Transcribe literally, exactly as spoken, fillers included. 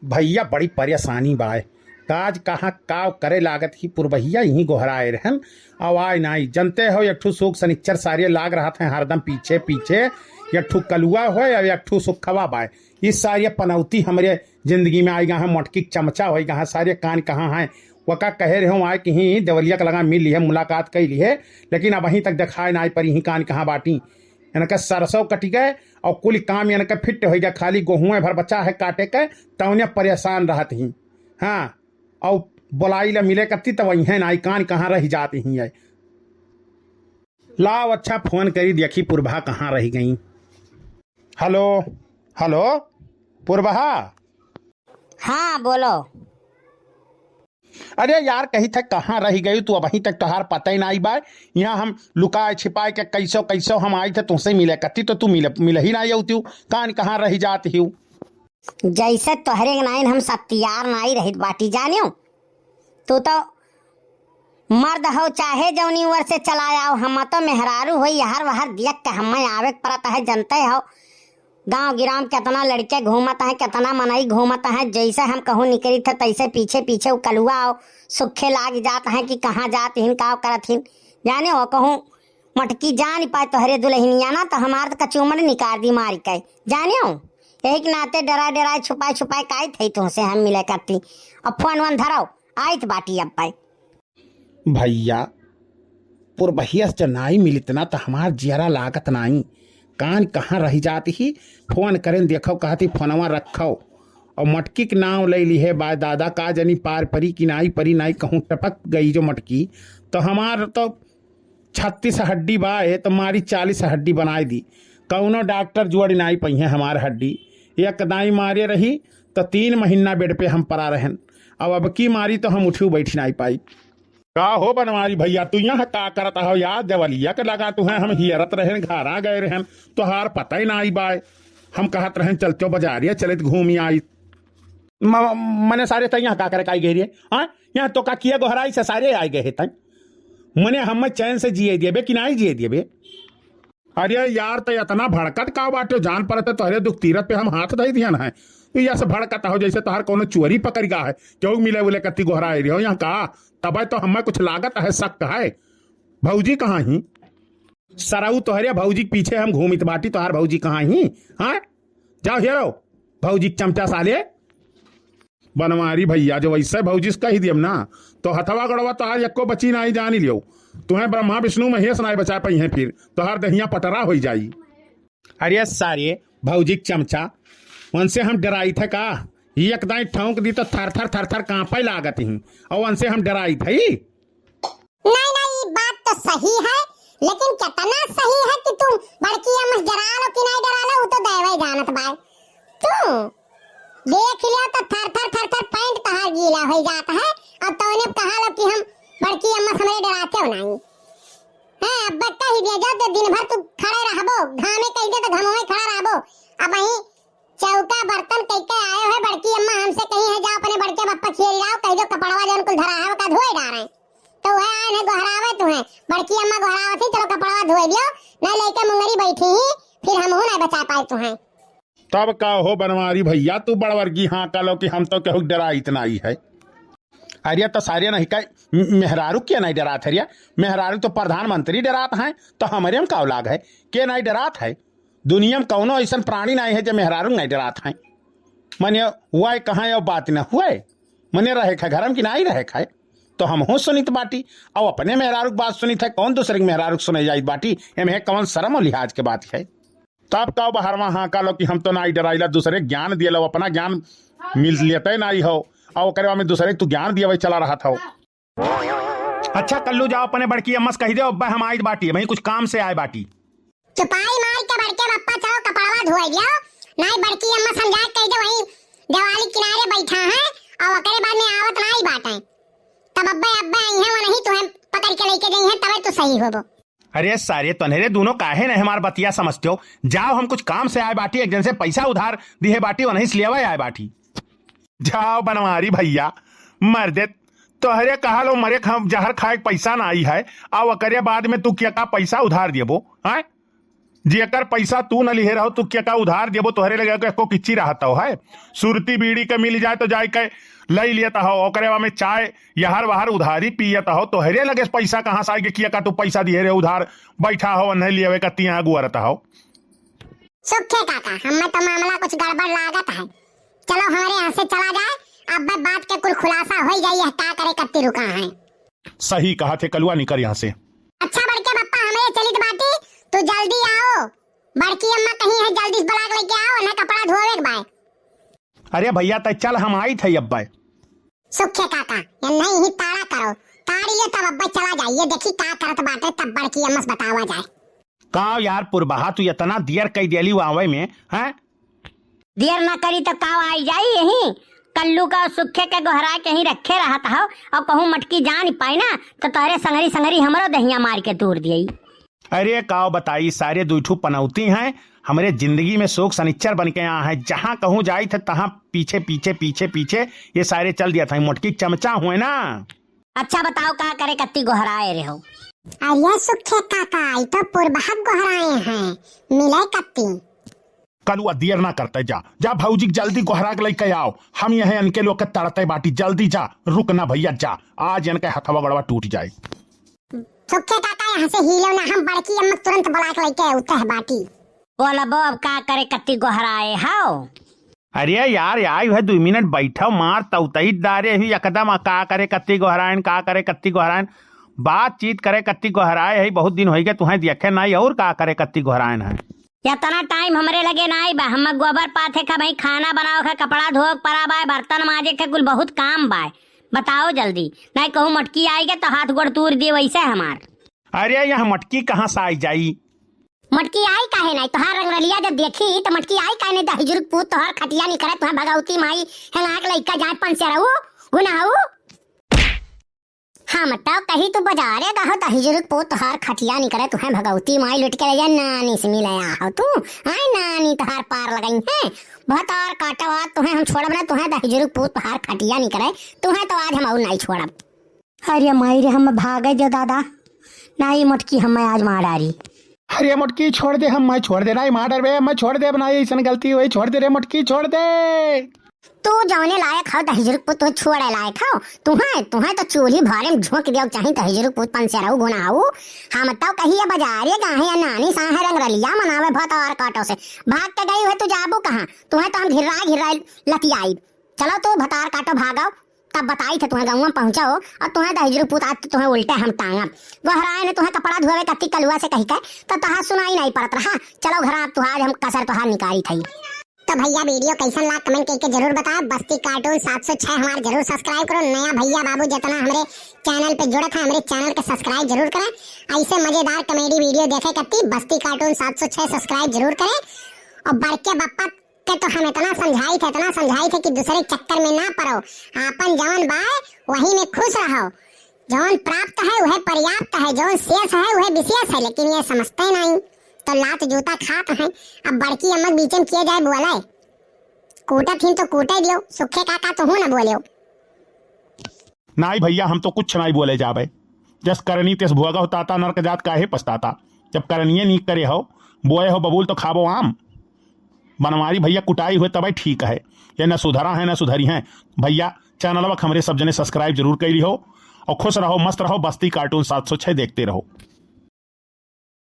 भइया, बड़ी परेसानी बाय। काज कहाँ काव करे लागत ही पुरबहिया, इहीं गोहराए रहन, अउ आय नाई। जनते हो, एक ठू सुख सनिच्चर सारे लाग रहत हैं हरदम पीछे पीछे। एक ठू कलुआ होय अउ एक ठू सुखवा बाय। ई सारे पनौती हमरे जिंदगी में आइगा हैं, मोटकी के चमचा होइगा हैं, सारे कान कहाँ हैं। वका कहे रहे हूँ आय कि ही देवलिया के लगा मिल लिहे, मुलाकात कइ लिहे, लेकिन अबहीं तक देखाए नाई परी ही कान कहाँ बाटी। इनके सरसों कटि गए अउ कुल काम इनके फिट होइ गए, खाली गोहुएँ भर बचा है काटे के, तौने परेसान रहत ही। हाँ, अउ बोलाई ला मिले कत्ती त वहीं नाई, कान कहाँ रहि जात ही है। लाव अच्छा फोन करी देखी पुरबा कहाँ रहि गई। हेलो, हेलो, पुरबहा। हाँ, बोलो। अरे यार, कही थे कहाँ रहि गई तू, अबहीं तक तोहार पता ही नाई बाय। यहाँ हम लुकाए छिपाए के कैसो कैसो हम आई थे तुमसे मिले कत्ती, तो तू मिले, मिले ही नाई अउती हूँ। कान कहाँ रहि जात ही हूँ? जैसे तोहरे नाइन हम सत्यार नाई रहित बाटी जानियो। तू तो मर्द हो चाहे जौनी ओर से चला आओ, हम तो मेहरारू होई, यहर वहर दियक के हमें आवे के परत है, जनते हो। गांव गिराम केतना लड़के घूमत हैं, केतना मनई घूमत हैं, जैसे हम कहूँ निकरी थे तैसे पीछे पीछे उ कलुआ हो, सुखे लाग जात हैं कि कहाँ जात हिन, का करत हिन। जाने हो कहूँ मटकी जान पाए तोहरे दुल्हनिया ना, तो हमार तो कचूमर निकाल दी मार के। जाने हो, यही के नाते डरा डराए छुपाए छुपाए काई थे तुमसे हम मिले करती। अब फोन वन धराओ, आइत बाटी अब पाए। भइया, पुरबहिया से जब नाई मिलित ना, त हमार जियरा लागत नाई। कान कहाँ रहि जात ही, फोन करेन देखो, कहत ही फोनवा रखो। अउ मटकी के नाव लइ लिहे बाय दादा, का जनी पार परी कि नाई परी, नाई कहूँ टपक गई जो मटकी, त हमार तो छत्तीस हड्डी बाय, त मारी चालीस हड्डी बनाए दी। कौनो डॉक्टर जोड़ नाई पइहें हमार हड्डी। एक दाई मारे रही, त तीन महीना बेड पे हम परा रहेन। अब, अब की मारी तो हम उठी बैठी नाई पाई। का हो बनवारी भइया, तू यहाँ का करत हो यार? देवलिया के लगा तू है, हम हियरत रहेन, घरा गए रहेन, तोहार पता ही ना आई बाय। हम कहत रहेन चल चो बजारिया चलित घूमी आई। म-, मने सारे तै यहाँ का करे काई गए रे? हाँ, यहाँ तो का किया गोहराई से सारे आए गए हैं तै। मने हम चैन से जिए देबे कि नाई जिए देबे? अरे यार, तै इतना भड़कत का बाटे? जान पड़त है तोहरे दुख तीरथ पे हम हाथ धई दिहन है। तू यस भड़कत हो जैसे तोहर कोनो चोरी पकड़ गा है, केहू मिले उले कत्ती गोहराए रहो यहाँ का? तबे तो हमें कुछ लागत है, शक है। भौजी कहाँ ही? सरऊ तोहरे भौजी के पीछे हम घूमित बाटी, तोहार भौजी कहाँ ही? हाँ, जाओ हेरो भौजी के चमचा साले। बनवारी भइया, जो वैसे भौजी से कहि दियम ना, तो हथवा गोड़वा तोहार एको बची नाई जानी लियो। तुहें ब्रह्मा विष्णु महेश नाई बचा पइहें, फिर तोहार दहिया पटरा होई जाई। अरे सारे भौजी के चमचा, उनसे हम डराई थे का? ये एक दाई ठोंक दी तो थर थर थर थर कांपे लागत ही, अउ उनसे हम डराई थे। नहीं, नहीं, ई बात तो सही है, लेकिन कितना सही है कि तुम बड़की अम्मा से डरा लो कि नहीं डरा लो, वो तो दैवे जानत बाय। तू देख लियो तो थर थर थर थर पैंट तहार गीला हो जात है, अब तौने कहा लो कि हम बड़की अम्मा से हमरे डराते हो नहीं। हाँ, अब कही दे जो, जो दिन भर तू खड़े रहबो, घामे कही दे तो घामे खड़ा रहबो। अब वहीं चौका बर्तन कई के आए हो बड़की अम्मा, हमसे कही है जाओ अपने बड़के बप्पा खियाई लाओ, कह दो कपड़वा जौन कुल धरा है ओका धोए डारे। तो वह आए हैं गोहरावे तू है, बड़की अम्मा गोहरावत ही, चलो कपड़वा धोए दियो, नहीं लेके मुंगरी बैठी ही, फिर हम हूँ नहीं बचा पाए तू है। तब का हो बनवारी भइया, तू बड़वर्गी हाँ का लो कि हम तो केहू डराइत नाई है। अरे तो सारे नहीं का मेहरारू के नहीं डरात है रे? मेहरारू तो प्रधानमंत्री डरात हैं, तो हमरे में का औलाद है? के नहीं डरात है? दुनिया में कौनो ऐसन प्राणी नहीं है जो मेहरारू नहीं डरात हैं। मने वह कहाँ यो बात न हुए, मने रहे खा घर में कि नहीं रहे खाए, तो हम हो सुनित बाटी। अब अपने मेहरारू के बात सुनित है, कौन दूसरे के मेहरारू के सुने जाइत बाटी? एमे कौन शर्म और लिहाज के बात है? तब का बहरवा हाँ का लो कि हम तो नाई डराइला, दूसरे ज्ञान दिए लो, अपना ज्ञान मिल लेते नाई हो, और ओकरे बाद में दूसरे तू ज्ञान दिए वही चला रहत हो। अच्छा कल्लू, जाओ अपने बड़की अम्मा से कही दे, अब्बा हम आइत बाटी, वहीं कुछ काम से आए बाटी। चुपाई मार के बड़के बप्पा चलो कपड़वा धोए दियो, नाई बड़की अम्मा समझा के कही दे, वहीं देवाली किनारे बैठा है, और ओकरे बाद में आवत नाई बाटे, तब अब्बे अब्बे आई हैं, वो नहीं तुम्हें पकड़ के लेके गई हैं, तबे तू सही होबो। अरे सारे तन्हरे दोनों काहे न हमार बतिया समझते हो? जाओ, हम कुछ काम से आए बाटी, एक जन से पैसा उधार दिहे बाटी, वहीं से लेवे आए बाटी। जाओ बनवारी भइया, मर दे, तोहरे कहा लो मरे क हम जहर खाए के पैसा ना आई है, और ओकरे बाद में तू क्या का पैसा उधार देबो, हैं? जेकर पैसा तू न लिहे रहो, तू केका उधार देबो, तोहरे लगे एको किच्ची रहत हो है। सुरती बीड़ी के मिल जाए तो जाए के लई लेत हो, ओकरे बाद में चाय यहर वहर उधारी पियत हो, तोहरे लगे पैसा कहाँ से आए के, केका तू पैसा दिहे रहे उधार, बैठा हो, नहीं लियावे का तिया गुअरत हो। सुखे काका, हमें तो मामला कुछ गड़बड़ लागत है। चलो हमारे यहाँ से चला जाए, अब बात के कुल खुलासा हो जाई है, का करे कत्ती रुका है। सही कहा थे कलुआ, निकर यहाँ से। अच्छा बड़के बप्पा, हमें चलित बाटी, तू जल्दी आओ। बड़की अम्मा कहीं है, जल्दी से बुला के लेके आओ ना, कपड़ा धोवे के बाय। अरे भैया, तै चल, हम आई थे अब्बे। सुखे काका, ये नहीं ही ताड़ा करो, ताड़ी ले तब अब्बे चला जाइए, देखी का करत बाटे, तब बड़की अम्मा से बतावा जाए। का यार पुरबहा, तू इतना देर कई देली आवे में, हैं? देर ना करी तो का आई जाई यहीं? कल्लू का सुखे के गोहरा के ही रखे रहत हो, और कहूँ मटकी जान पाई ना, तो तोहरे संगरी संगरी हमरो दहिया मार के तोड़ दियई। अरे काव बताई, सारे दुई ठू पनौती हैं, हमरे जिंदगी में शोक सनिच्चर बन के आ हैं, जहाँ कहूँ जाई थे तहाँ पीछे पीछे पीछे पीछे ये सारे चल दिया था, मोटकी चमचा हुए ना। अच्छा बताओ, का करे कत्ती गोहराए रहो? अरे सुखे काका, ई तो पुरबहक गोहराए हैं, मिले कत्ती। कलुआ, देर ना करते, जा, जा भौजी के जल्दी गोहरा के लेके आओ, हम यहे अनके लोग के तड़ते बाटी, जल्दी जा, रुक ना भैया, जा, आज इनके हथवा गड़वा टूट जाए। सुखे काका, यहाँ से हिलो ना, हम बड़की अम्मा तुरंत बुला के लेके उठे है बाटी। बोलबो अब का करे कत्ती गोहराए हो? अरे यार, आई है, दुई मिनट बैठो, मार तौतई डारे हुई एकदम, आ का करे कत्ती गोहराइन, का करे कत्ती गोहराइन, बातचीत करे कत्ती गोहराए है, बहुत दिन होइगे तुहें देखे नाई, और का करे कत्ती गोहराइन है। इतना टाइम हमरे लगे नाई बा, हम गोबर पाथे खा भाई, खाना बनाओ खा, कपड़ा धोए के परा बाय, बर्तन माजे के कुल बहुत काम बाय, बताओ जल्दी, नाई कहूँ मटकी आइगे तो हाथ गोड़ तूर दिए वैसे हमार। अरे यह मटकी कहाँ से आई जाई? मटकी आई काहे नाई? तोहार रंगरलिया जब देखी तो मटकी आई काहे नाई? दहिजुरुक पूत तोहार खटिया नहीं करे, तोहार भगवती माई हेंगा के लइका जाए पंसेरऊ, गुनाहू। हाँ, मतलब कही तू बजारे गहो, दहिजुरुक पूत तोहार खटिया नहीं करे, तुहें भगवती माई लुट के ले जा, नानी से मिले आहो तू। आय नानी तोहार पार लगई है, भतार काटवा तुहें हम छोड़ब ना, तुहें दहिजुरुक पूत तोहार खटिया नहीं करे, तुहें तो आज हम और नहीं छोड़ब। अरे माई रे, हम भागे जो दादा, नाई मोटकी हमें आज मार डारी। अरे मोटकी छोड़ दे, हम मैं छोड़ दे, नाई मार डारबे, मैं छोड़ दे, अब नाई ऐसन गलती हुई, छोड़ दे रे मोटकी, छोड़ दे। तू जौने लायक हो दहिजुरुक पूत, तू छोड़े लायक हो, तुहें, तुहें तो चूल्ही भारे में झोंक दियो चाही दहिजुरुक पूत पंसेरऊ गुनाहू। हम तो कहिए बजारे गाहे या नानी साहे रंगरलिया मनावे भतार काटो से, भाग के गई हुए तू जाबू कहाँ? तुहें तो हम घिर्रा घिर्रा लतियाई। चलो तू भतार काटो भागो, तब बताई थे तुहें गौवा में पहुँचो और तुहें दहिजुरुक पूत आज तो तुहें उल्टे हम टांगब। गोहराए ने तुहें कपड़ा धोवे कत्ती कलुआ से कही के, तो तोहार सुनाई नहीं पड़त रहा। चलो घर आप तुहार हम कसर तुहार निकारी थई। तो भैया वीडियो कैसन लाग कमेंट करके जरूर बताओ। बस्ती कार्टून सात सौ छह हमार जरूर सब्सक्राइब करो। नया भैया बाबू जितना हमरे चैनल पे जुड़त है, हमरे चैनल के सब्सक्राइब जरूर करें। ऐसे मजेदार कॉमेडी वीडियो देखे कत्ती बस्ती कार्टून सात सौ छह सब्सक्राइब जरूर करें। और बड़के बप्पा के तो हम इतना समझाई थे, इतना समझाई थे कि दूसरे के चक्कर में ना पड़ो, आपन जवन बाय वही में खुश रहो। जवन प्राप्त है वह पर्याप्त है, जवन शेष है वह विशेष है, लेकिन ये समझते नहीं। तो लात जूता खात हैं। अब बड़की अम्मा के बीच में किए जाए बोले, कूटत हिन तो कूटे दियो, सुखे काका तो हूँ ना बोलियो। नाई भैया, हम तो कुछ नाई बोले जाबे। जस करनी तेस भोगहु ताता, नरक जात काहे पछताता। जब करनिये नीक करे हो, बोए हो बबूल तो खाबो आम। बनवारी भैया कुटाई हुए तबे ठीक है, ये न सुधरा है न सुधरी है। भैया चैनलवा के हमरे सब जने सब्सक्राइब जरूर कइली हो और खुश रहो, मस्त रहो, बस्ती कार्टून सात सौ छह देखते रहो।